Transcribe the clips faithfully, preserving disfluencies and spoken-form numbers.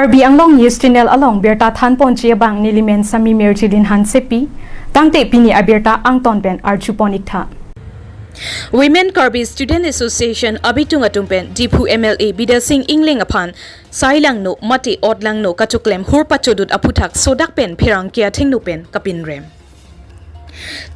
Karbi Anglong News Channel along birta thanponji abang nelimen Sami Mirjilin Hansepi, tangte pini abirta angton pen arjupon iktha. Women Karbi Student Association abitung atum pen Diphu M L A Bidya Sing Engleng aphan sailangno mate otlangno kachoklem hur pachodut aphuthak sodak pen pherangke athengno pen kapinrem.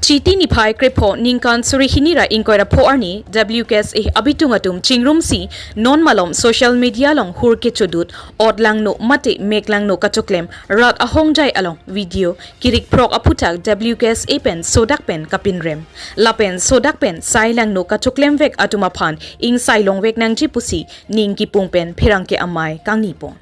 Chiti niphai krepho ningkan suri hini ra ingkoi ra pho arni W K S A abitung atum chingrumsi non malom social media along hur kechodut otlangno mate meklangno kachoklem rat ahongjai along video kirikphrok aphuthak W K S A pen sodak pen kapinrem. Lapen sodak pen sailangno kachoklemvek atum aphan ingsailongvek nangji pusi ning kipung pen pherangke amei kangnipon.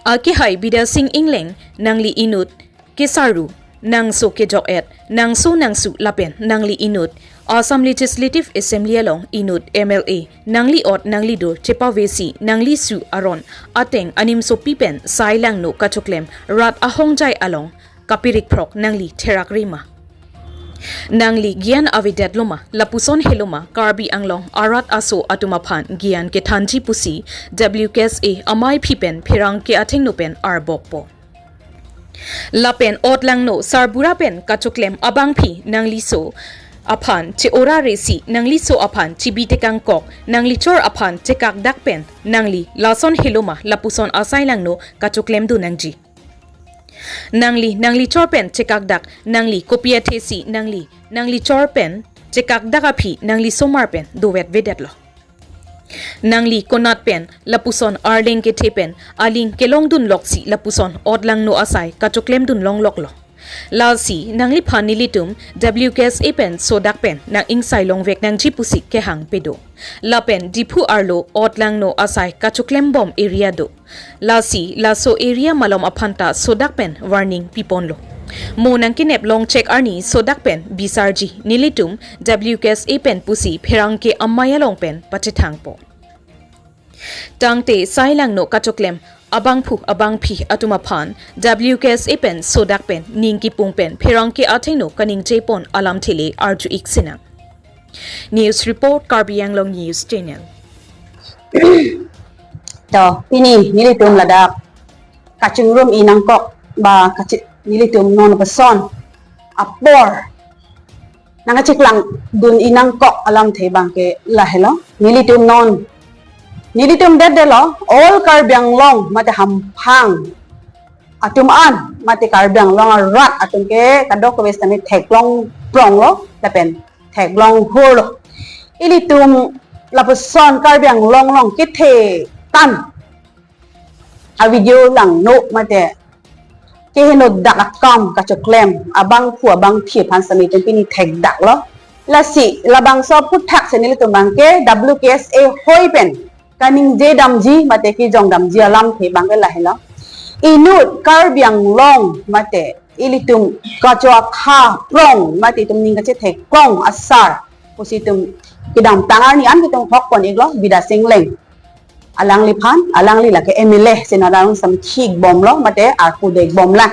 Akehai Bidya Sing Engleng, nangli inut kesaru, nangso kejok-et, nangso nangsu lapen nangli inut Assam Legislative Assembly along inut M L A, nangli ot nangli dur chepavesi nangli su aron ateng animsopi pen sailangno kachoklem rat ahongjai along kapirikphrok nangli therak rima. Nangli gyan avedet loma, lapuson heloma, Karbi Anglong arat aso atum aphan gyan kethanji pusi W K S A amei aphi pen pherangke athengno pen arbokpo. Lapen otlangno sarbura pen kachoklem abangpi nangliso aphan che-ora resi nangliso aphan chibi tekangkok nanglichor aphan chekakdak pen nangli lason heloma lapuson asailangno kachoklemdun nangji. Nangli nanglichor pen chekakdak nangli kopi athesi nangli nanglichor pen chekakdak aphi nanglisomar pen dovet vedetlo. Nangli konat pen lapuson arleng kethe pen aling kelongdunloksi lapuson otlangno asai kachoklemdun longloklo. Lasi nangliphan nelitum W K S A pen sodak pen nang ingsailongvek nangji pusi kehang pedo. Lapen Diphu arlo otlangno asai kachoklembom area do. Lasi laso area malom aphanta sodak pen warning piponlo. Mo nangkenep longchek arni sodak pen bisarji nelitum W K S A pen pusi pherangke amei along pen pachethangpo. Tangte sailangno kachoklem abangphu abangpi atum aphan W K S A pen sodak pen ning kipung pen pherangke athengno kaningjepon alamthe le arju-ik sinang. News report, Karbi Anglong News Channel. To, pini nelitum ladak kachingrum-i nangkok ba kachi-, nelitum non peson apor nangkacheklangdun-i nangkok alamthe abangke lahelo. Nelitum non, nelitum det detlo, all Karbi Anglong mate hamphang atum an mate Karbi Anglong arat atum ke kadokave sitame theklong pronglo lapen theklong hurlo. Ilitum lapuson Karbi Anglong along kethe tan a-video langno mate kehenodak akam kachoklem abangphu abangpi aphan sitame itum pini thekdaklo. Lasi labangso aphuthak si nelitum abangke W K S A hoi pen kaningje damji mate kejong damji alamthe abangke lahelo. Inut Karbi Anglong mate ilitum kacho-akha prong mate itum ning kachethek prong asar pusi itum kedamtang arni an itum hokpon-iklo Bidya Sing Engleng. Alangliphan, alangli lake M L A si nodang samkhik bomlo mate arpu dek bomlang.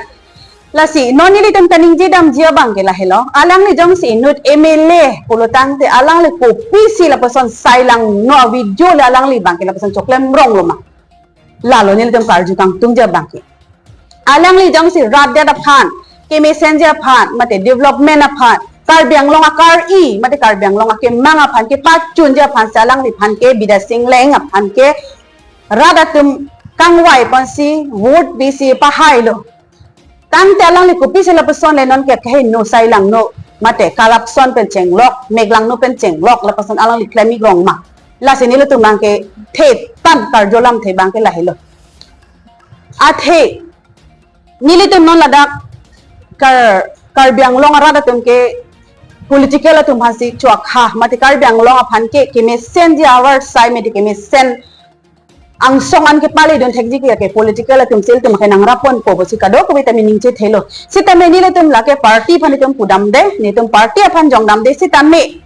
Lasi non nelitum kaningje damji abangke lahelo. Alangli jongsi inut M L A pulo tangte alangli kopisi lapuson sailangno a-video le alangli abangke lapuson choklem ronglo ma? Lalo nelitum karju kangtungji abangke. Alangli jongsi rat det aphan, kemesenji aphan, mate development aphan, Karbi Anglong akari, mate Karbi Anglong akemang aphan kepachunji aphan si alangliphan ke Bidya Sing Engleng aphan ke rat atum kangvai ponsi vote pisi pahailo. Tangte alangli kopisi lapuson le nonke kaheno sailangno mate corruption pen chenglok, meklangno pen chenglok lapuson alangli klem-ik rong ma? Lasi nelitum abangke the tan karju alamthe abangke lahelo. Athe nelitum non ladak Kar-, Karbi Anglong arat atum ke political atum aphansi cho-akha mate Karbi Anglong aphan ke kemesenji avar sai mate kemesen angsong an kepaledun thekji ke political atum si ilitum ke nangraponpo pusi kadokave ta ningje thelo. Sitame nelitum lake party aphan itum pudamde, nelitum party aphan jongdamde sitame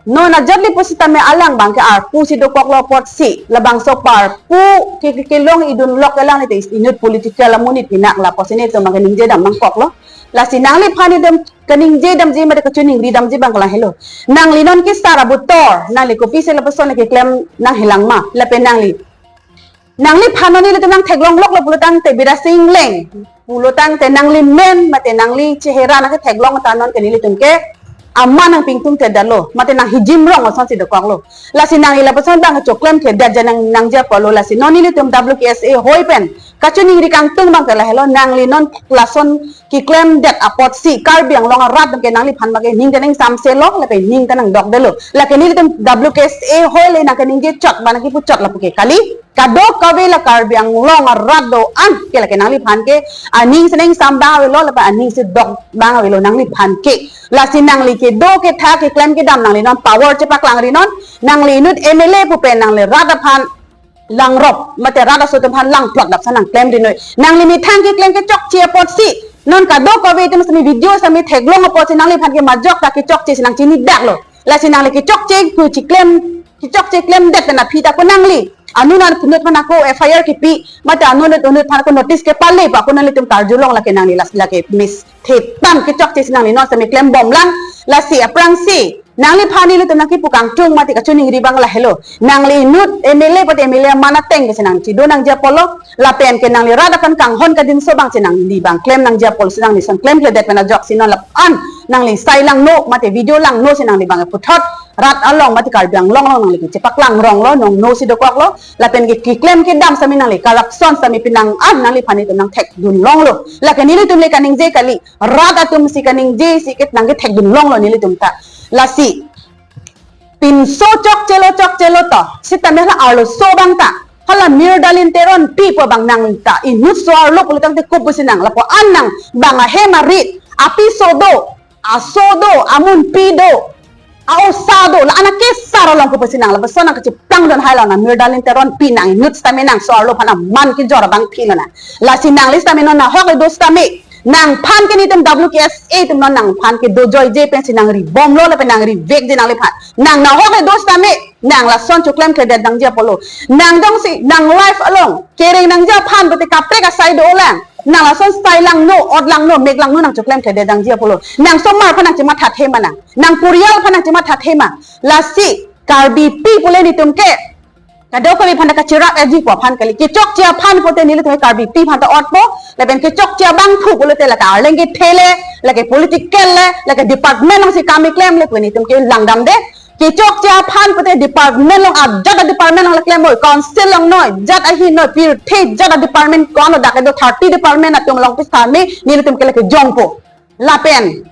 non ajat le pusitame alang abangke arpu si dokoklo apotsi labangso parpu ke, ke, kelong-idunlok alang nelitum inut political amonit pinak lapusi nelitum abangke ningje dam nangkoklo. Lasi nangliphan itum kaningje damji mate kachiningri damji abangke lahelo. Nangli non kesar abutor, nangli kopisi lapuson keklem nanghelang ma, lapen nangli Nangliphan non nelitum nangtheklongloklo pulotangte Bidya Sing Engleng pulotangte nanglimen mate nangli chehera nangketheklong ta non ke nelitum ke aman nangpingtungte detlo mate nanghijim rong asonsi dokoklo. Lasi nangli lapuson abang choklemkledet ja nang nangji apotlo. Lasi non nelitum W K S A ahoi pen kachiningri kangtung abang ke lahelo, nangli non lason keklemdet apotsi Karbi Anglong arat ke nangliphan abang ke ning ta nangsamselo lapen ning ta nangdokdetlo. Lake nelitum W K S A ahoi le nangkeningje chot ba nangkipu chot lapu ke kali. Kadokave la Karbi Anglong arat do-an ke lake nangliphan ke aning si nangsam abang avelo lapen aning si dok abang avelo nangliphan ke. Lasi nangli kedo ketha keklem kedam nangli non power chepaklangri non, nangli inut M L A pu pen nangli rat aphan langrop mate rat aso atum aphan langplot dapsa nangklemri noi. Nangli methang keklem kechokche apotsi non kadokave itum sami video sami theklong apotsi nangliphan ke majok ta kechokche si nangchinidaklo. Lasi nangli kechokche pu chiklem kechokche klemdet pen aphi ta ko nangli anun anut aphan ako F I R kepi mate anun anut aphan ako notice kepale pa ako nanglitum karjulong lake nangli las lake mis thetan kechokche si nangli non sami klembomlang. Lasi aphrangsi nangliphan nelitum nangkipu kangtung mate kachiningri abang lahelo. Nangli inut M L A pute M L A aman ateng ke si nangchido nangji apotlo. Lapen ke nangli rat aphan kanghon kadinso abang si nangli abang klem nangji apotlo si nangli son klemkledet pen ajoksi non la-an nangli sai langno mate video langno si nangli abang puthot rat along mate Karbi Anglong along nangli kechepaklang ronglo, nongno si dokoklo. Lapen ke keklem kedam sami nangli corruption sami penang an nangliphan itum nangthekdunlonglo. Lake nelitum le kaningje kali, rat atum si kaningje si ke nangkethekdunlonglo nelitum ta. Lasi pinso chokchelo chokchelo to sitame hala arloso abang ta hala Mir Darlene Teronpi pu abang nang ta inut so-arlo pulotangte kopusi nang lapu-an nang abang ahem arit apiso do, aso do, amunpi do, a-osa do, la-an akesar along kopusi nang lapuson nangkacheplangdun hailo nang Mir Darlene Teronpi nang inut sitame nang so-arlo aphan aman kejor abang philo nang. Lasi nangli sitame non nahok le do sitame nangphan ke nelitum W K S A atum non nangphan ke dojoije pensi nangribomlo lapen nangrivekji nangliphan. Nang nahok le do sitame nang lason choklemkledet nangji apotlo. Nang jongsi nang life along kereng nangji aphan pute kaprek asai dolang. Nang lason sai langno, ot langno, mek langno nang choklemkledet nangji apotlo. Nang somar aphan nangchemathathe ma nang. Nang porial aphan nangchemathathe ma. Lasi Karbipi pule nelitum ke kadokave aphan kacherap eji pu aphan kali. Kechokche aphan pute nelitum Karbipi aphan ta otpo. Lapen kechokche abangphu pulote lake arleng kethe le, lake political le, lake department alongsi kam keklem le pu nelitum ke langdamde. Kechokche aphan pute department along ajat a-department along le klem noi, council along noi, jat ahin noi, pirthe jat a-department ko-an lo dak do thirty department atum along pi sitame nelitum ke lake jongpo. Lapen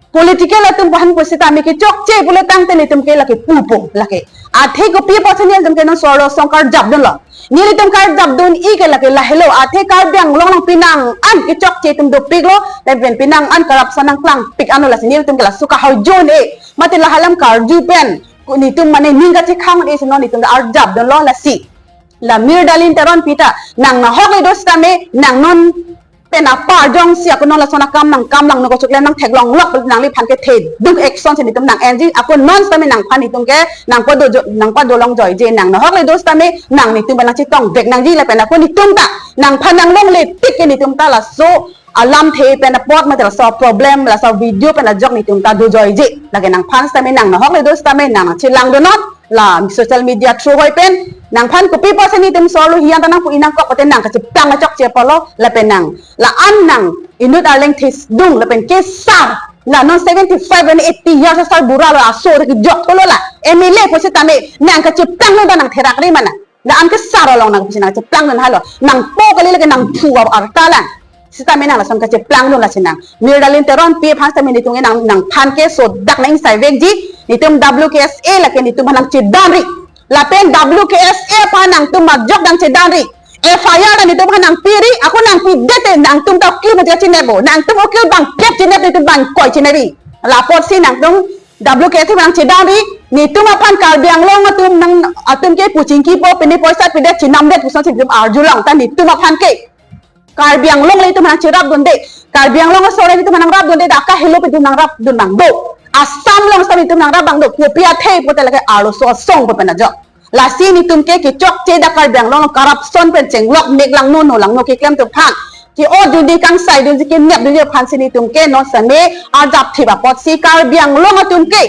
political atum aphan pusitame kechokche pulotangte nelitum ke lake pupo lake. Athe kopi apotsi nelitum ke non so-arlo asong karjapdunlo. Nelitum karjapdun-i ke lake lahelo athe Karbi Anglong along penang an kechokche atum dopiklo lapen penang an corruption nangklangpik anlo lasi nelitum ke laso kahoi jun-e. Mate la alam karju pen nelitum mane ning kachekhang-e si non nelitum arjapdunlo lasi. La Mir Darlene Teronpi ta nang nahok le do sitame nang non pen apar jongsi ako non lason akam nangkam langno kochoklem nangtheklonglok nangliphan ke thedung action si nelitum nang-enji ako non sitame nangphan nelitum ke nangpado jo-, nangpadolongjoije nang nahok le do sitame nang nelitum aphan nangchetongvek nangji lapen ako nelitum ta nangphan nanglongle tik ke nelitum ta laso alamthe pen apot mate laso problem laso video pen ajok nelitum ta dojoije. Lake nangphan sitame nang nahok le do sitame nang chelangdun non la social media through ahoi pen nangphan kopi apotsi nelitum so-arlo hiyan ta nangpu-i nangkok pute nang kacheplang achokche apotlo lapen nang la-an nang inut arleng thesdung lapen kesar la non seventy five and eighty years asar bura lo aso re kejok tholo la M L A pusitame nang kacheplangdun ta nang therakri ma nang. La-an kesar along nang pusi nang cheplangdun hailo. Nangpo kali lake nangphu arta lang. Sitame nang lason kacheplangdun lasi nang. Mir Darlene Teronpi aphan sitame nelitum nang nangphan ke sodak nang-ingsai vekji. Nelitum W K S A lake nelitum aphan nangchedanri. Lapen W K S A aphan nangtum majok nangchedanri. F I R ta nelitum aphan nangpiri. Ako nangpidet te nangtum ta ukil mati kachinepo. Nangtum ukil bangkep chinep nelitum bangkoi chinepi. La apotsi nangtum W K S A aphan nangchedanri, nelitum aphan Karbi Anglong atum nang atum ke puchingkipo pine poisa pidet chinamdet pusonsi nelitum arjulong ta nelitum aphan ke. Karbi Anglong le nelitum nangcherapdunde, Karbi Anglong aso le nelitum nangrapdunde, dak kahelo pen nelitum nangrapdun abang do. Assam along sitame nelitum nangrap abang do, kopi athe pute lake arloso asong pu pen ajok. Lasi nelitum ke kechokche dak Karbi Anglong corruption pen chenglok mek langno no langno keklem atum aphan. Ke-o dunde kangsai dunde kenep dunde aphansi nelitum ke non sitame arjapthip apotsi Karbi Anglong atum ke.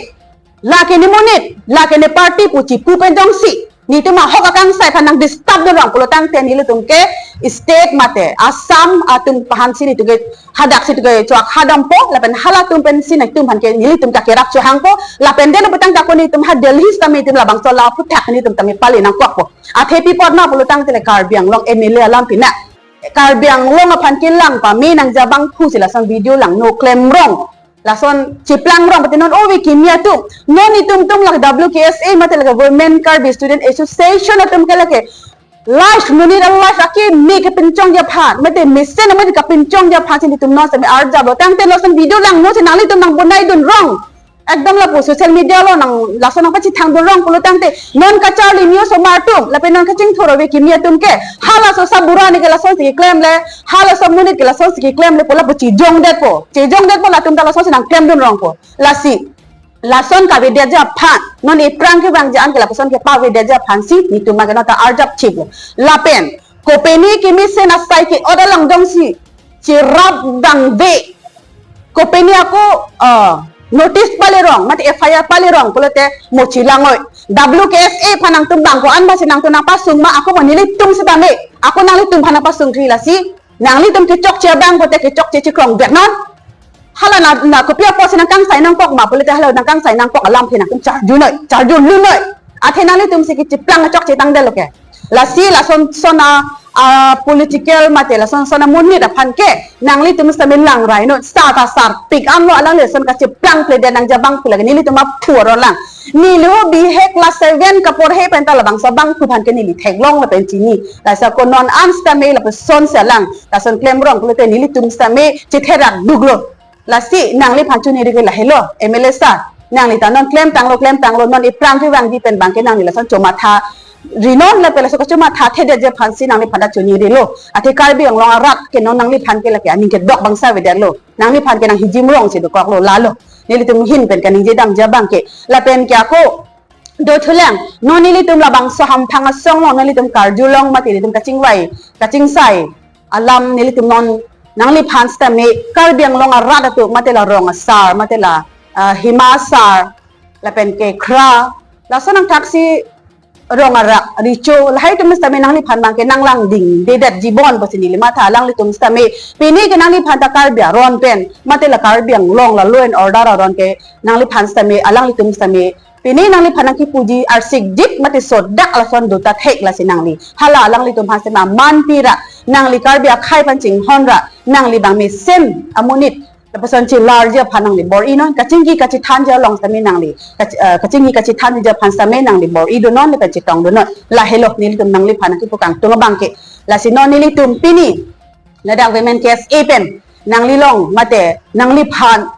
Lake ne monit, lake ne party pu chipu pen jongsi. Netum ahok akangsai aphan nang disturb dun rong pulo tangte nelitum ke state mate Assam atum aphan si netum ke hadak si netum ke chok hadampo lapen halatum pen si netum aphan ke nelitum ke kerap chohangpo lapen delo petang ta ko netum ha Delhi sitame netum labangso alam aphuthak netum tame pali nangkokpo. Athe pi apot ma pulo tangte le Karbi Anglong M L A alam pina. Karbi Anglong aphan kelang pame nangji abangphu si lason video langno klemrong. Lason cheplangrong pati non ove kimi atum. Non itum tum lake W K S A mate lake Women Karbi Student Association atum ke lake life monit a life akimi kepinchongji aphan. Mate mesen mate kepinchongji aphan si netum non sitame arjaplo. Tangte lason video langno si nanglitum nangbonai dun rong. Ekdom lapu social media along nang lason nangpachethang dun rong pulo tangte non kacharli news osomar atum lapen non kachingthur ove kimi atum ke halaso sabura ni ke lason si keklem le halaso monit ke lason si keklem le pu lapu chejongdetpo chejongdetpo latum ta lason si nangklem dun rongpo lasi lason kavedetji aphan non iphrang kevangji an ke lapuson kepavedetji aphan si netum ma ke non ta arjap chiplo lapen kopine kemesen asai ke-ot along jongsi cherap dangve kopine ako uh, notice palirong mate F I R palirong pulote mo chelangoi. W K S A aphan nangtum bang ko-an ma si nangtum nangpasung ma ako mo nelitum sitame ako nanglitum aphan nangpasung thri lasi nanglitum kechokche abang pote kechokche chekrong vek non. Hala na na kopi apot si nangkangsai nangkok ma pulote hala nangkangsai nangkok alam aphi nangtum charjunoi charjunlunoi. Athe nanglitum si kecheplang chokche tangdetlo ke. Lasi lason son a, a political mate lason son amonit aphan ke nanglitum sitame langrai non sa ta sarpik anlo alangli lason kacheplang pledet nangji abangphu lake nelitum aphu aron lang. Neli ho B.Ed class seven kaporhe pen ta labangso abangphu aphan ke neli theklong lapen chini. Lasi ako non an sitame lapuson si alang lason klemrong pulote nelitum sitame chetherak duklo. Lasi nangliphan choningri ke lahelo, M L A sir. Nangli ta non klemtanglo, klemtanglo, non iphrang kevangji pen abang ke nangli lason chomatha rinon lapen laso kachomatha thedetji aphan si nangliphan ta choningrilo. Athe Karbi Anglong arat ke non nangliphan ke lake aning kedok bangso avedetlo. Nangliphan ke nanghijimrong si dokoklo lalo. Nelitum ahin pen kaningje damji abang ke. Lapen ke ako dothulang, non nelitum labangso hamphang asong along, nelitum karjulong mate nelitum kachingvai, kachingsai alam nelitum non nangliphan sitame Karbi Anglong arat atum mate la rong asar, mate la ah, hima asar, lapen ke khra, lason nangthaksi rong arak, recho, lahai atum sitame nangliphan abang ke nanglangdingdedetji bon pusi neli matha alanglitum sitame pini ke nangliphan ta Karbi aron pen mate la Karbi Anglong la law and order aron ke nangliphan sitame alanglitum sitame pini nangliphan nangkipuji arsikjit mate sodak lason do ta thek lasi nangli hala alanglitum aphan sitame aman pira nangli Karbi akhei aphan chinghonra nangli abang mesen amonit lapuson chelarji aphan nangli bor-inon, kachingki kachethanji along sitame nangli kach- eh, kachingki kachethanji aphan sitame nangli bor-idunon lapen chetongdunon. Lahelo nelitum nangliphan nangkipu kangtung abang ke. Lasi non nelitum pini ladak Women K S A pen nanglilong mate nangliphan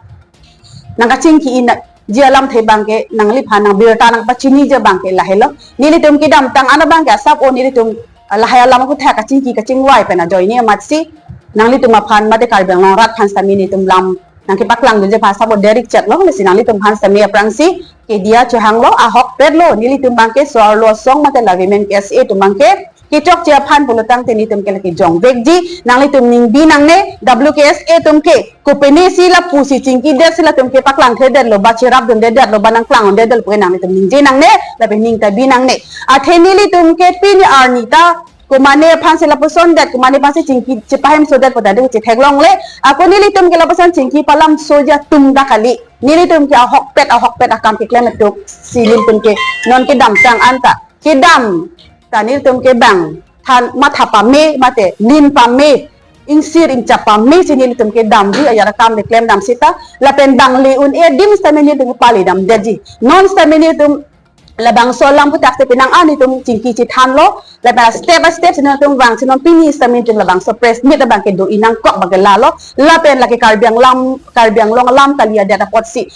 nangkachingki-inji alamthe abang ke nangliphan nangbirta nangpachiniji abang ke lahelo. Nelitum kedamtang an abang ke asap-o nelitum ah, lahai alam aphuthak kachingki kachingvai pen ajoine amatsi nanglitum aphan mate Karbi Anglong arat aphan sitame nelitum lam nangkepaklangdunji aphan asap-o derek chetlo lasi nanglitum aphan sitame aphrangsi kedia chohanglo ahokpetlo nelitum abang ke so-arlo asong mate la Women K S A atum abang ke kechokche aphan pulo tangte nelitum ke lake jongvekji nanglitum ningbi nangne W K S A atum ke kopine si lapusi chingkidet si latum kepaklangthedetlo ba cherapdundedetlo ba nangklangdundedetlo pu ke nanglitum ningje nangne lapen ning ta bi nangne. Athe nelitum ke pini arni ta komane aphan si lapuson det, komane aphan si chingki chepahemso det pu ta do chetheklongle. Ako nelitum ke lapuson chingki palamsoji atum ta kali. Nelitum ke ahokpet ahokpet akam keklem atum si nelitum ke non kedamtang an ta kedam ta nelitum ke bang than matha pame mate nin pame ingsir ingchap pame si nelitum ke damri ajat akam le klemdam sita lapen bang le un-e adim sitame nelitum ke palidamdetji. Non sitame nelitum labangso alam aphuthak si penang an nelitum chingki chethanlo lapen step by step si nelitum vang si non pini sitame nelitum labangso press meet abang ke do-i nangkok abang ke lalo lapen lake Karbi Anglong Karbi Anglong alam kalidet apotsi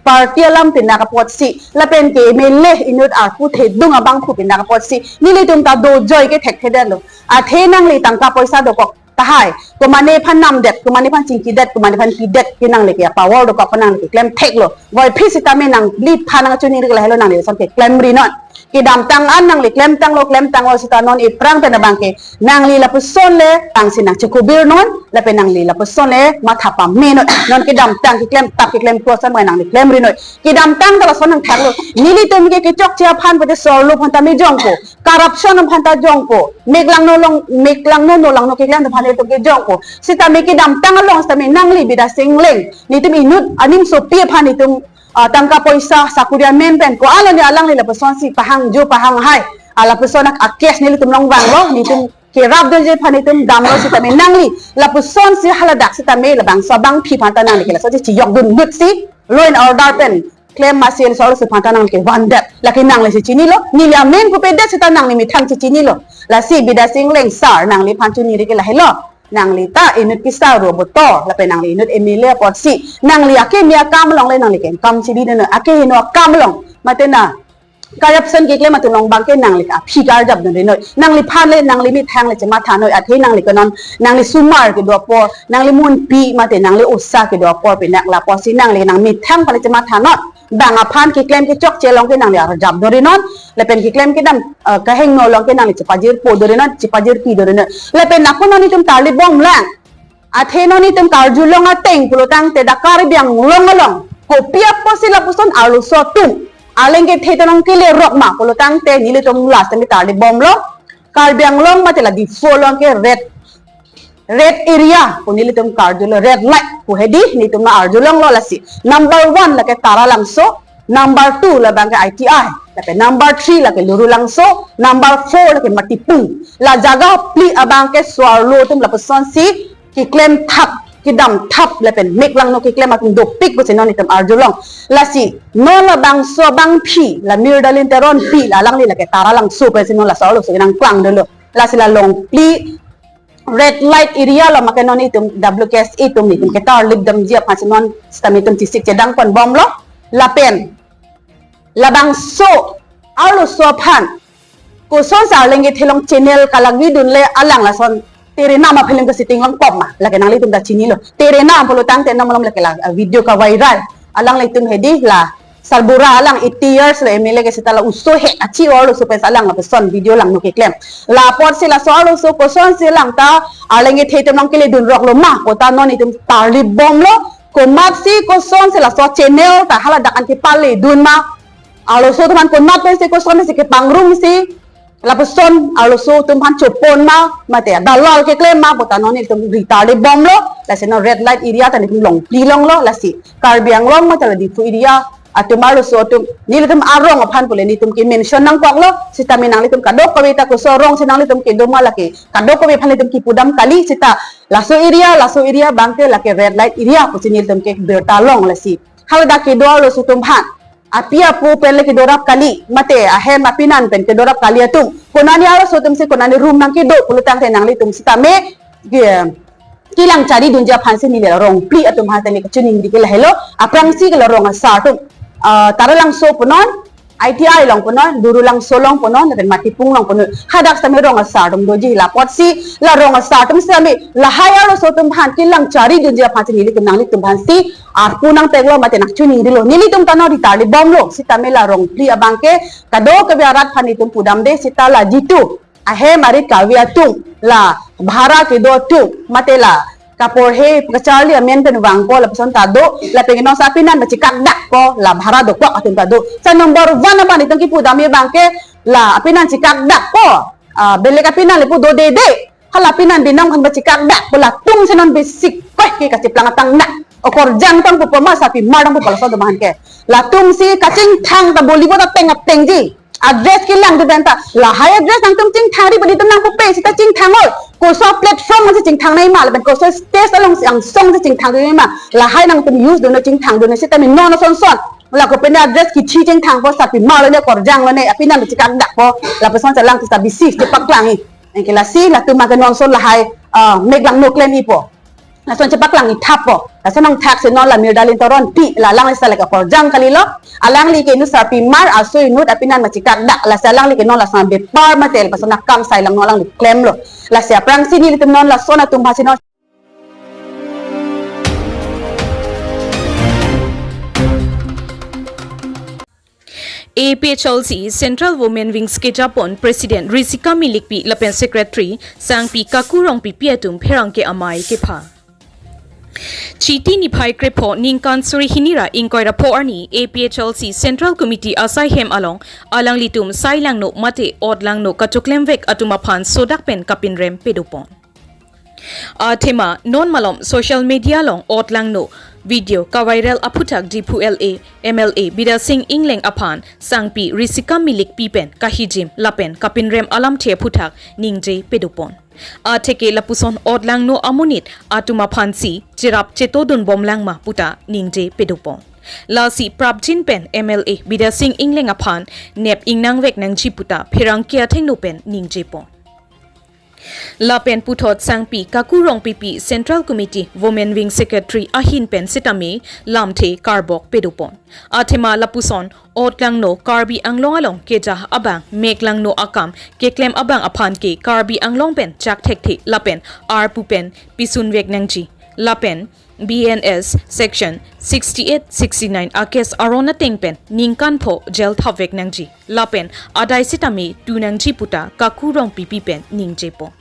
party alam pinak apotsi lapen ke M L A inut arpu thedung abangphu pinak apotsi nelitum ta dojoi ke thekthedetlo. Athe nangli tangka poisa dokok tahai, komane aphan namdet, komane aphan chingkidet, komane aphan pidet ke nangli ke power dokok aphan nangli ke klemtheklo. Voiphit sitame nangliphan nangchoningri lahelo nangli lason ke klemrinon. Kedamtang an nangli klemtanglo, klemtanglo seta non iphrang pen abangke nangli lapuson le tangsi nangchekubir non, lapen nangli lapuson le matha pame non. Non kedamtang keklem tap keklem kro ason nangli klemri non. Kedamtang ta lason nangthaklo. Nelitum ke kechokche aphan pute sorlo aphan ta me jongpo. Corruption aphan ta jongpo. Meklangno long, meklangno nolangno keklem aphan nelitum ke jongpo. Seta me kedamtang along seta me nangli Bidya Sing Engleng, nelitum inut animsopi aphan nelitum, ah, tangka poisa sakuri amen pen ko-an lo ne alangli lapusonsi pahangjo pahanghai. Ah, lapuson ak-, a-case nelitum long vanglo, nelitum kerapdunji aphan nelitum damlo seta me nangli lapusonsi haladak seta me labangso abangpi aphan ta nangli ke lasonsi chiyokdun nutsi law and order pen klem masi laso arloso aphan ta nangli ke vandet. Lake nangli si chinilo, neli amen pupedet seta nangli methang si chinilo. Lasi Bidya Sing Engleng sir nangliphan choningri ke lahelo. Nangli ta inut kisa ro boto, lapen nangli inut M L A apotsi. Nangli akimi akam along le nangli ke kam chididun, akehingno akam along. Mate na corruption keklem atum along abangke nangli aphi karjapdunri noi. Nangliphan le, nangli methang le chematha noi, athe nangli ke non, nangli sumar kedo apor, nangli munpi mate nangli osa kedo apor pinak lapusi nangli nangmethang aphan le chematha noi. Bang aphan keklem kechokche along ke nangli arjapdunri non, lapen keklem kedam, eh, kehingno along ke nangli chepajirpodunri non, chepajirpidunri non. Lapen nako non nelitum tarlip bomlang. Athe non nelitum karjulong ateng pulotangte dak Karbi Anglong along kopi apotsi lapuson arloso atum arleng kethe atum along kelerok ma pulotangte nelitum last time tarlip bomlo. Karbi Anglong mate la Diphu along ke red, red area pu nelitum karjulo, red light pu hedi nelitum arjulonglo lasi. Number one lake Taralangso, number two labangke I T I, lapen number three lake Lurulangso, number four lake Matipung. La jaga phli abangke sorlo atum lapusonsi keklem thap, kedam thap lapen meklangno keklem atum dopik pusi non nelitum arjulong. Lasi non labangso abangpi, la Miralin Teronpi, la alangli lake Taralangso pensi non laso arloso nangklangdunlo. Lasi la Longphli red light area lo make non nelitum W K S A atum nelitum ketarlip damji aphansi non seta nelitum chesik chedang ponbomlo. Lapen labangso arloso aphan kosonsi arleng kethe along channel kalagidunle alang lason Tere Nam a-film ke shooting longkok ma, lake nanglitum ta chinilo. Tere Nam pulotangte non malom lake la, ah, video ka-viral. Alanglitum hedi la Sarbura alang eighty years lo M L A ke seta la oso he achi arloso pensi alang lapuson video langno keklem. La apotsi laso arloso kosonsi alang ta arleng kethe atum along keledunroklo ma pu ta non nelitum tarlip bomlo. Komatsi kosonsi laso channel ta haladak an kepaledun ma, arloso atum aphan komat pensi kosonsi kepangrumsi lapuson arloso atum aphan chopon ma, mate dalal keklem ma pu ta non nelitum ri tarlip bomlo. Lasi non red light area ta nelitum Longphli alonglo, lasi Karbi Anglong mate la Diphu area atum arloso atum nelitum arong aphan pule nelitum ke-mention nangkoklo, seta me nanglitum kadokave ta koson arongsi nanglitum kedo ma lake kadokave aphan nelitum kipudam kali seta laso area, laso area abangke lake red light area pusi nelitum ke birta long lasi. Haladak kedo arloso atum aphan api apo pen le kedorap kali, mate ahem apinan pen kedorap kali atum, konani arloso atumsi konani room nangkedo pulotangte nanglitum seta me ke, kelang charidunji aphansi neli la Rongphli atum aphan ta neli kachiningri ke lahelo. Aphrangsi ke la rong asar atum, ah, Taralangso punon, I T I along punon, Lurulangso along punon, lapen Matipung along punon. Hadak seta me rong asar atum doji, la apotsi la rong asar atum seta me lahai arloso atum aphan kelang charidunji aphansi nelitum nanglitum aphansi arpu nangteklo mate nangchiningrilo. Nelitum ta non ri tarlip bomlo, seta me la Rongphli abangke kadokave arat aphan nelitum pudamde, seta la jitu ahem arit kave atum, la bhara kedo atum, mate la kaporhe kacharli amen pen vangpo lapuson ta do, lapen non seta apinan pachekakdakpo, la bhara dokok atum ta do. Seta number one abang nelitum kipudam abangke la apinan chekakdakpo, ah, belek apinan le pu dodede. Hala apinan binong aphan pachekakdakpo, latumsi non basic koi ke kacheplang atangdak. Okorjang tangpo pu ma sarpimar tangpo pu laso atum aphan ke. Latumsi kachingthang ta Bollywood ateng atengji. Address kelang dun pen ta, lahai address nangtum chingthangri badi tum nangpupe seta chingthang oi. Koso platform si chingthangnei ma, lapen koso stage alongsi angsongsi chingthangdunma. Lahai nangtum use dunlo, chingthangdunlo, seta me non asonson. La kopine address kithi chingthangpo, sarpimar lone, okorjang lone, apinan chekakdakpo, lapuson chelang ta bisi chepaklangji. Anke lasi latum abangke non ason lahai, ah, meklangno klem-ipo. Lason chepaklangji thappo. Lason nangthaksi non la Miralin Teronpi, la alangli seta lake okorjang kalilo. Alangli ke inut sarpimar, aso inut apinan pachekakdak. Lasi alangli ke non lason bepar mate lapuson akam sai langno alangli klemlo. Lasi aphrangsi nelitum non lason atum aphansi non A P H L C Central Women Wings kejapon President Risika Milikpi lapen Secretary Sangpi Kaku Rongpipi atum pherangke amei kepha. Chiti niphai krepho ningkan suri hini ra ingkoi ra pho arni A P H L C Central Committee asai hem along alanglitum sai langno mate ot langno kachoklemvek atum aphan sodak pen kapinrem pedopon. Athema non malom social media along ot langno video kaviral aphuthak Diphu L A M L A Bidya Sing Engleng aphan Sangpi Risika Milikpi pen kahijim lapen kapinrem alamthe aphuthak ningje pedopon. Atheke lapuson ot langno amonit atum aphansi cherap chetodun bomlang ma puta ningje pedopon. Lasi prapjin pen M L A Bidya Sing Engleng aphan nep ingnangvek nangji puta pherangke athengno pen ningjepon. Lapen puthot Sangpi Kaku Rongpipi Central Committee Women Wing Secretary ahin pen sitame lamthe karbok pedopon. Athema lapuson ot langno Karbi Anglong along keja abang mek langno akam keklem abang aphan ke Karbi Anglong pen chak thekthe lapen arpu pen pisunvek nangji. Lapen B N S Section sixty-eight sixty-nine a case aron ateng pen ningkan pho jail thapvek nangji. Lapen adai sitame tu nangji puta Kaku Rongpipi pen ningjepon.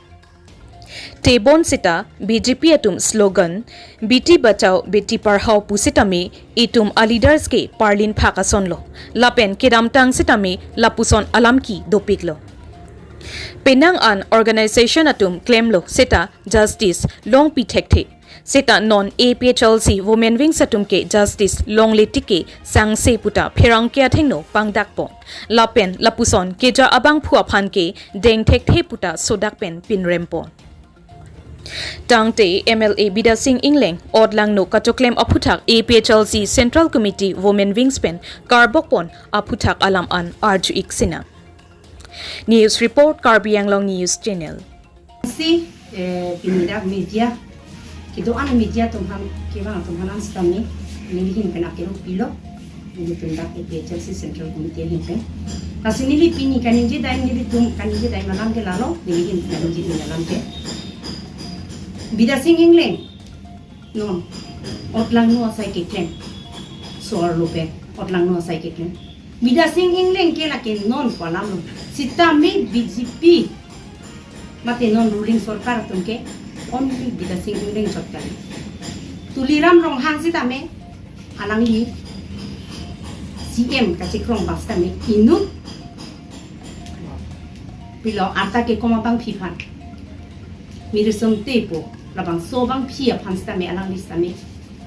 Tebon sita B J P atum slogan Beti Bachao Beti Padhao pusitame itum a leaders ke parlin phak asonlo. Lapen kedamtang sitame lapuson alam ke dopiklo. Penang an organization atum klemlo seta justice longpi thekthe. Seta non A P H L C Women Wings atum ke justice longle tik ke sangse puta pherangke athengno pangdakpon. Lapen lapuson keja abangphu aphan ke deng thekthe puta sodak pen pinrempon. Tangte M L A Bidya Sing Engleng ot langno kachoklem aphuthak A P H L C Central Committee Women Wings pen karbokpon aphuthak alam an arju-ik sinang. News report, Karbi Anglong News Channel. Si, eh, pini dak media, kedo-an media atum aphan, kevang atum aphan sitame, neli ahin pen akero pilo, nelitum dak A P H L C Central Committee ahin pen. Lasi neli pini kaningje dai, nelitum kaningje dai alam ke lalo, neli ahin kaningje dai alam ke. Bidya Sing Engleng, non, ot langno asai keklem. So-arlo pen, ot langno asai keklem. Bidya Sing Engleng ke lake non pu alamlo. Sitame B J P mate non ruling sorkar atum ke only Bidya Sing Engleng chot kali. Tuliram Ronghang sitame alangli C M kachekrong abang sitame inut pilo arta kekom abangphi aphan. Miri som tepo labangso abangphi aphan sitame alangli sitame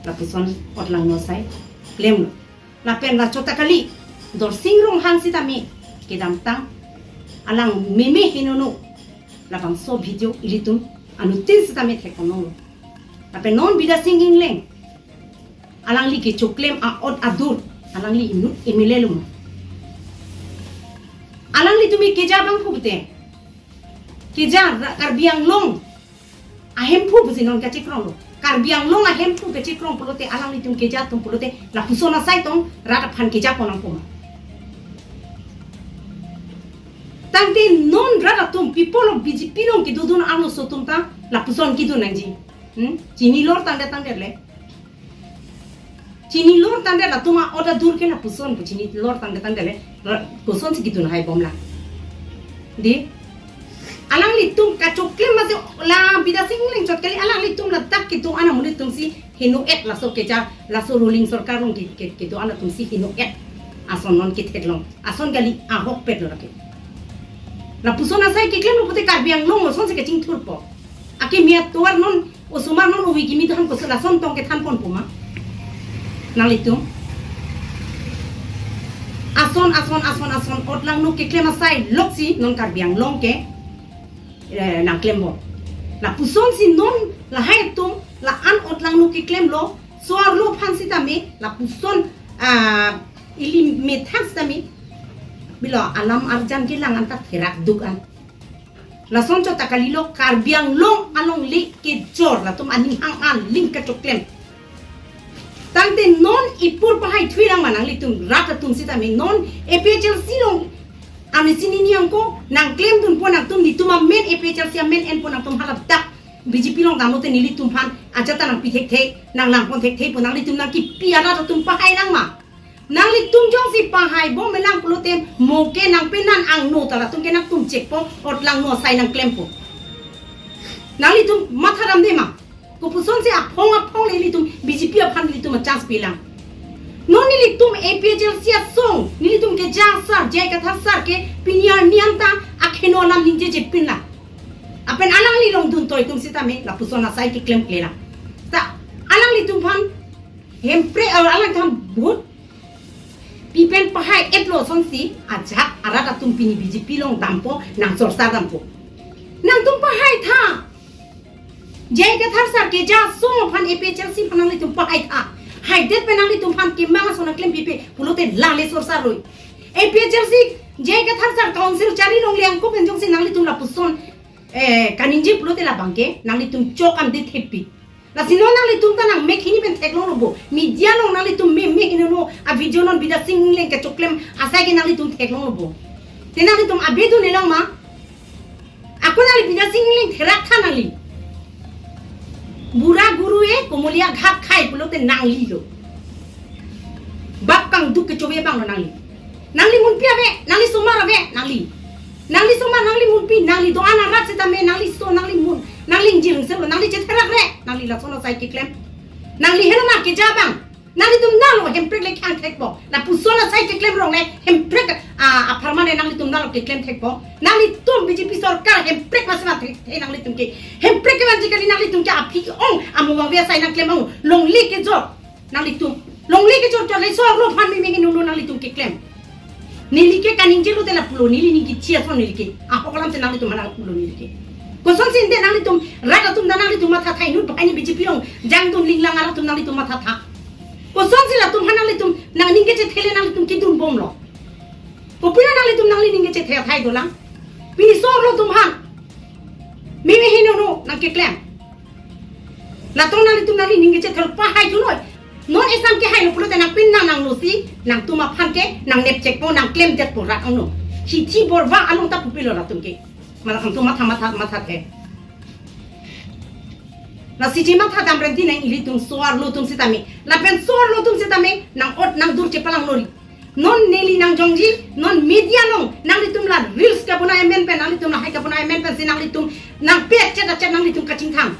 lapuson ot langno asai klemlo. Lapen la chot ta kali, Dorsing Ronghang sitame kedamtang alang meme henono labangso video ilitum anuttin sitame theklonglo. Lapen non Bidya Sing Engleng alangli kechoklem a-ot adur, alangli inut M L A lo ma? Alanglitum keja abangphu pute. Keja ra-, Karbi Anglong ahemphu pusi non kachekronglo. Karbi Anglong ahemphu kachekrong pulote alanglitum keja atum pulote lapuson asai tong rat aphan kejapon nangpo ma? Tangte non rat atum people of B J P along kedodun arloso atum ta lapuson kedun nangji. Hmm? Chinilor tangdet tangdet le. Chinilor tangdet latum a-ot adur ke lapuson pu chinilor tangdet tangdet le, la-, kosonsi kedun hai bomlang. Dei, alanglitum kachoklem masi la Bidya Sing Engleng chot kali, alanglitum ladak kedo-an amonit atumsi heno-et laso keja, laso ruling sorkar along ke, ke, kedo-an atumsi heno-et. Ason non ketheklong. Ason kali ahokpet lo lake. Lapuson asai keklemlo pute Karbi Anglong osonsi kachingthurpo. Akimi atovar non osomar non ovi kimi than koson lason tong kethanponpo ma? Nanglitum. Ason, ason, ason, ason, ot langno keklem asai loksi non Karbi Anglong ke, eh, nangklempo. Lapusonsi non lahai atum, la-an ot langno keklemlo, so-arlo aphan sitame, lapuson, ah, ili methang sitame, pilo alam arjan kelang anta therak duk an. Lason chot ta kalilo Karbi Anglong alongle kejor latum aning hang aling kachoklem. Tangte non ipur pahai thui lang ma nanglitum rat atum sitame non A P H L C along ami sini ni angko nangklemdunpo nangtum nelitum amen A P H L C amen enpo nangtum haladak B J P along damlote nelitum aphan ajat ta nangpi thekthe nanglang pon thekthe pu nanglitum nangkipi arat atum pahai lang ma. Nanglitum jongsi pahai bomlang pulote mo ke nangpenan angno ta latum ke nangtum chekpo, otlangno asai nangklempo. Nanglitum matha damde ma? Kopuson si aphong aphong le ilitum B J P aphan ilitum a-chance pilang. Non nelitum A P H L C asong, nelitum keja sar, J I Kathar sar ke pini arni anta akheno alam ningjeje pinlang. Lapen alangli longdun toi atum sitame lapuson asai keklem klelang. Ta alanglitum aphan Hemprek, eh, alangtum vote pipen pahai-etlo asonsi ajahak arat atum pini B J P along dampo, nang sorsa dampo. Nangtum pahai tha. J I Kathar sar keja asong aphan A P H L C aphan nanglitum pahai tha. Haidet pen nanglitum aphan kemang ason nangklem pipe pulote lale sorsa roi. A P H L C J I Kathar sar council chari longle angko pen jongsi nanglitum lapuson, eh, kaningje pulote labang ke nanglitum chok amde thepi. Lasi non nanglitum ta nang mek hini pen theklonglo bo. Media along nanglitum meme hini no a-video non Bidya Sing Engleng kechoklem asai ke nanglitum theklonglo bo. Te nanglitum abe dun-elang ma? Ako nangli Bidya Sing Engleng therak tha nangli. Bura guru e Komolia Ghat khai pulote nanglilo. Bap kangduk kechove abanglo nangli. Nangli munpi ave, nangli somar ave, nangli. Nangli somar, nangli munpi, nangli do-an arat sitame, nangli so, nangli mun, nangli ingjir ingselo, nangli chetherak re, nangli lason asai keklem. Nangli helo ma keja abang. Nanglitum nalo Hemprek le kang thekpo. Lapuson asai keklem rong le Hemprek, ah, apharman le nanglitum nalo keklem thekpo. Nanglitum B J P sorkar Hemprek masima thek, thek nanglitum ke. Hemprek ke manji kali nanglitum ke aphi ong, amo vangve asai nangklem ong. Longle kejor. Nanglitum longle kejor chot le sorlo aphan meme hini no nanglitum keklem. Neli ke kaningjelo te lapulo, neli ning kechi ason neli ke. Ahok alam te nanglitum aphan pulo neli ke. Kosonsi ante nanglitum rat atum ta nanglitum matha tha, inut banghini B J P along jangdun linglang arat atum nanglitum matha tha. Kosonsi latum aphan nanglitum nangning kechethe le nanglitum kedun bomlo. Kopi nanglitum nangli ning kechethe athai dolang. Pini sorlo atum aphan meme hini no nangkeklem. Latum nanglitum nangli ning kechethe pahai thunoi. Non esam kehailo pulote nangpin nang nanglosi, nangtum aphan ke nangnep chekpo, nangklemdetpo rat angno. Hithi borva along ta pupilo latum ke. Mala nangtum matha matha matha the. Lasi chematha dam renti nang ilitum so-arlo atum sitame. Lapen so-arlo atum sitame nang-ot nangdur chepalang nori. Non neli nangjongji, non media along, nanglitum la reels kabonai amen pen, nanglitum la hai kabonai amen pensi nanglitum nangpet chet achet nanglitum kachingthang.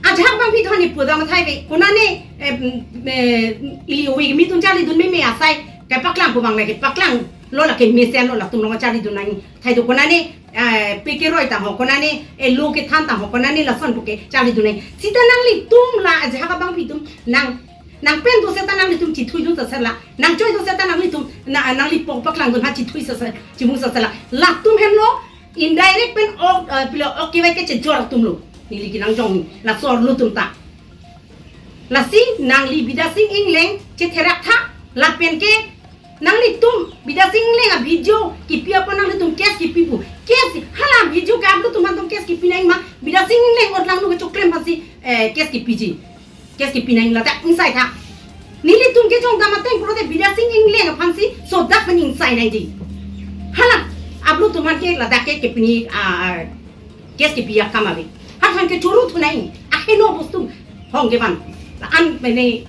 Ajahak abang phi thani pu dam athai ve, konane, eh, mm, eh, ili ove kimi atum charlidun meme asai, kepaklang pu abang lake, paklanglo lake mesenlo latum along charlidun nang, thai do konane, eh, peke roi ta ho, konane, eh, lo kethan ta ho, konane lason puke charlidun nang. Sita nanglitum la ajahak abang phi atum nang nangpen do seta nanglitum chethui dun sasela. Nangchoi do seta nanglitum na, nangli pok paklangdun ha chethui sasa, chimung sasela. Latum henlo indirect pen ok, eh, pilo ok kevai kechejor atumlo. Neli ke nangjong la so-arlo atum ta. Lasi nangli Bidya Sing Engleng chetherak tha lapen ke nanglitum Bidya Sing Engleng a-video kipi apot nanglitum case kipi pu. Case hala video ke-upload atum aphan atum case kipi nang ma, Bidya Sing Engleng otlangno kechoklem aphansi, eh, case kipiji. Case kipi nang ladak ingsai tha. Nelitum kejong dam ateng pulote Bidya Sing Engleng aphansi sodak pen ingsai nangji. Hala upload atum aphan ke ladak ke kepini, ah, case kipi akam ave. Hathan ke choro thu nang. Akeheno bostu hong kevan. An mene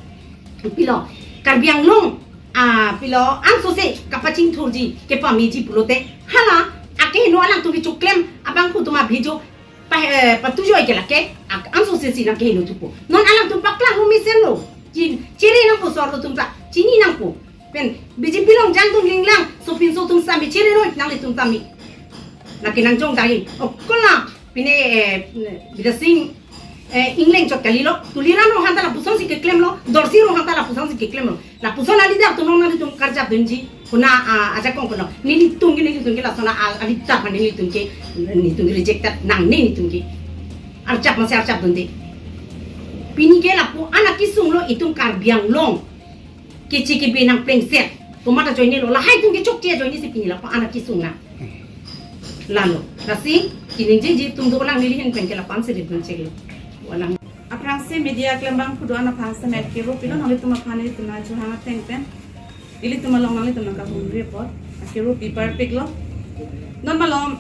pilo Karbi Anglong, ah, pilo an sose kapachingthurji kepameji pulote. Hala akeheno alangtum kechoklem abang phu atum a-video pa, eh, patujoi ke lake, ak-, an sose si nangkeheno thupo. Non alangtum paklang hu mesenlo. Chin, chere nangpo so-arlo atum ta. Chini nangpo. Pen B J P along jangdun linglang, sopinso atum sami chere noi nanglitum tami. Lake nangjong dagi. O kola pine, eh, Bidya Sing, eh, Engleng chot kalilo. Tuliram Ronghang ta lapusonsi keklemlo. Dorsing Ronghang ta lapusonsi keklemlo. Lapuson a-leader atum along nanglitum karjap dunji. Kona, ah, ajakong kono. Nelitum ke, nelitum ke lason a, a-leader aphan nelitum ke, nelitum ke rejected nangne nelitum ke. Arjap masi arjap dunde. Pini ke lapu-an akesung lo itum Karbi Anglong. Keche kebe nangplengset. Komat ajoinelo. Lahai atum ke chokche ajoinesi pini lapu-an akesung na. Lalo. Lasi, kiningjeji atum dolang neli ahin pen ke lapu-ansi ridun cheklo. Walang. Aphrangsi media klembang phu do-an aphan semet kero pilo nanglitum aphan ilitum nangjuhang ateng pen. Ilitum along nanglitum nangkahumri apot. Kero pi parpiklo. Non malom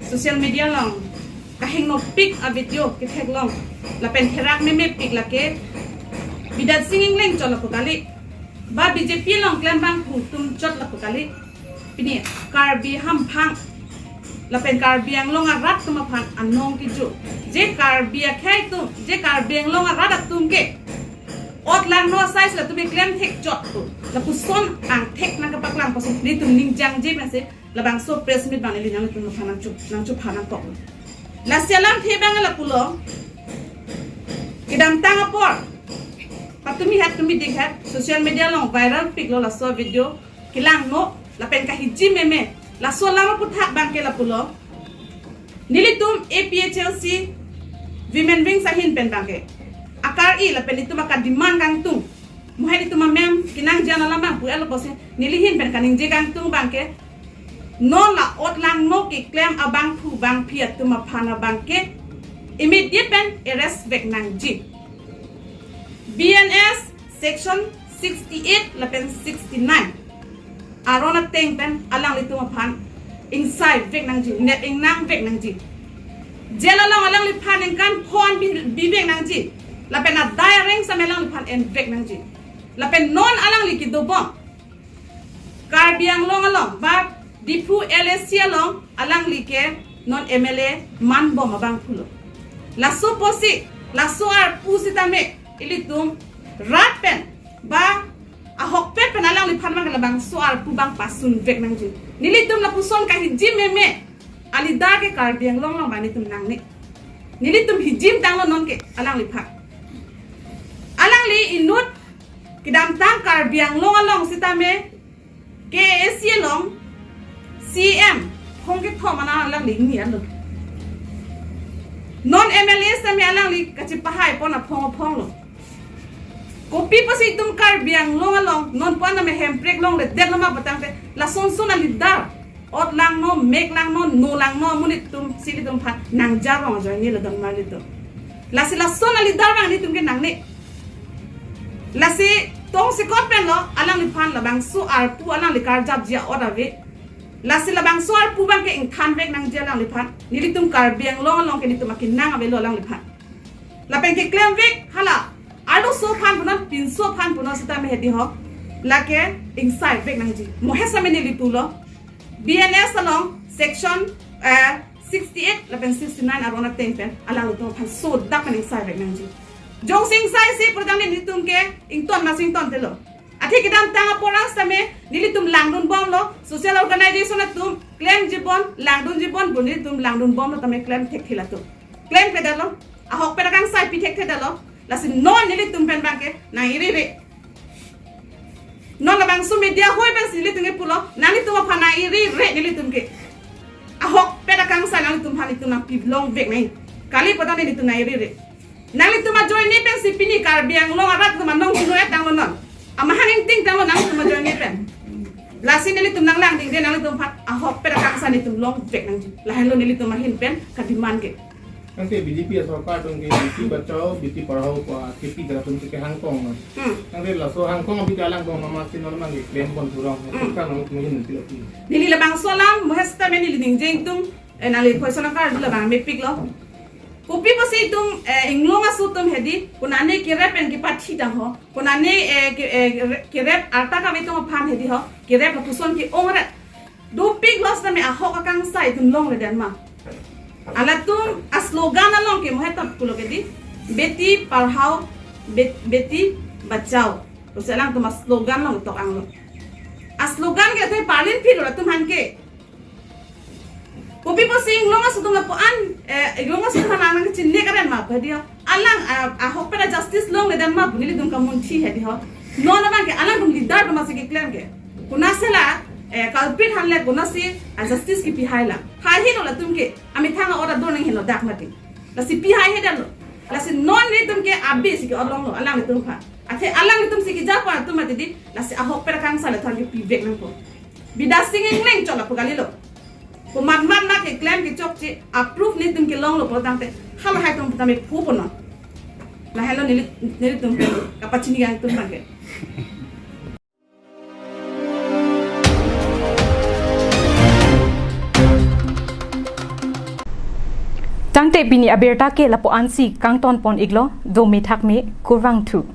social media along kahengnopik a-video ketheklong. Lapen therak memepik lake Bidya Sing Engleng chot lapu kali. Ba B J P along klem abangphu atum chot lapu kali. Pini Karbi hamphang lapen Karbi Anglong arat atum aphan anong keju. Je Karbi akhei atum, je Karbi Anglong arat atum ke ot langno asai si latum keklem thek chot tu. Lapuson angthek nangkepaklang pusi nelitum ningjangji pensi labangso press meet abang neli nanglitum aphan nangchu, nangchupha nangkok. Lasi alamthe abang lapulo. Kedamtang apor, patumi hat tumi dikhat social media along viral piklo laso video, kelangno lapen kahiji meme. Laso alam aphuthak abang ke lapulo. Nelitum A P H L C Women Wings ahin pen abang ke akar-i lapen itum akademand kangtung. Mohen itum amem kenangji alam abang pu-etlo pusi neli ahin pen kaningje kangtung abang ke, non la ot langno keklem abangphu bangphi atum aphan abang ke immediate pen arrest vek nangji. B N S section sixty-eight lapen sixty-nine aron ateng pen alanglitum aphan ingsai vek nangji, nep ingnang vek nangji. Jail along alangliphan ningkan pho-an bi, bi vek nangji. Lapen adai areng same alangliphan en vek nangji. Lapen non alangli kedobom Karbi Anglong along ba Diphu L A C along alangli ke non M L A manbom abangphulo. Laso pusi, laso arpu sitame ilitum rat pen ba ahokpet pen alangliphan abang labangso arpu abang pasun vek nangji. Nelitum lapuson kahiji meme a-leader ke Karbi Anglong along abang nelitum nangne. Nelitum hijim tanglo non ke alangliphan. Alangli inut kedamtang Karbi Anglong along sitame K A A C along C M phong kethom ana alangli ingni alo. Non M L A sitame alangli kachipahai pon aphong aphonglo. Kopi pusi itum Karbi Anglong along non pon name Hemprek longledet nama patangte lason son a-leader ot langno, mek langno, no langno amonit atum si ilitum aphan nangjarong ajoine ladak marli atum. Lasi lason a-leader abang nelitum ke nangne. Lasi tongsekot penlo alangliphan labangso arpu alangli karjapji a-ot ave. Lasi labangso arpu abang ke ingthan vek nangji alangliphan. Nelitum Karbi Anglong along ke nelitum akenang avelo alangliphan. Lapen keklem vek hala arloso aphan punon, pinso aphan punon sitame hedi ho, lake ingsai vek nangji. Mohen same neli pulo, B N S along section, eh, sixty-eight lapen sixty-nine aron ateng pen alanglitum aphan sodak pen ingsai vek nangji. Jongsi ingsai si prodang nelitum ke ington masi ingtontelo. Athe kedamtang apor sitame nelitum langdunbomlo, social organization atum klemjibom, langdunjibom pu nelitum langdunbomlo tame klem thekthela atum. Klemthedetlo, ahokpet akangsai pi thekthedetlo. Lasi non nelitum pen abang ke nang-irire. Non labangso media ahoi pensi nelitum ke pulo, nanglitum aphan nang-irire nelitum ke. Ahokpet akangsai nanglitum aphan itum nangpilong vek nang. Kali patang nelitum nang-irire. Nanglitum ajoine pensi pini Karbi Anglong arat atum anong chunu-et tanglo non. Amahang ingting tanglo nanglitum ajoine pen. Lasi nelitum nanglangdingde nanglitum aphan ahokpet akangsai nelitum long vek nangji. Lahenlo nelitum ahin pen kademand ke. Tangte B J P asorkar atum ke Beti Bachao, Beti Padhao pu akepi dak atum si kehangkong non. Hmm. Tangte laso hangkong abang ke alangbong mama si non abang ke klem pon thurong. Hmm. Sorkar nangtum ahin nanti lagi. Neli labangso alam mohen sitame neli ningje ingtung, eh, nangli question akar dula abang mepiklo. Kopi pusi itum, eh, inglong aso atum hedi, konane kerep pen kepathi dang ho, konane, eh, ke, eh, re-, kerep arta kave atum aphan hedi ho, kerep lapuson ke-ongret. Dopiklo sitame ahok akangsai itum longledet ma. Halatum a-slogan along ke mohen ta pulo ke di, Beti Padhao, Bet-, Beti Bachao. Pusi alangtum a-slogan along tok anglo. A-slogan ke te palin philo latum aphan ke. Kopi pusi inglong aso atum lapu-an, eh, inglong aso atum aphan nangchinine karen ma pu hedi ho. Alang, ah, ahokpet a-justice longledet ma pu nelitum kamunthi hedi ho. Non abang ke alangtum leader atum si keklem ke. Konat si la, eh, culprit aphan le konat si, ah, justice kepihai la. Haihelo latum ke, amethang a-order do nang helo dak mati. Lasi pihaihedetlo. Lasi non nelitum ke abi si ke-ot longlo alanglitum aphan. Athe alanglitum si keja pon atum mati di, lasi ahokpet akangsai latum aphan kepi vek nangpo. Bidya Sing Engleng chot lapu kalilo. Komat mat ma keklem kechokche a-proof nelitum kelonglo pu tangte halahai atum tame phu punon. Lahenlo neli, nelitum pen kapachini kangtung abang ke. Tangte pini abirta ke lapu-an si kangton pon iklo, dome thakme, kurvangthu.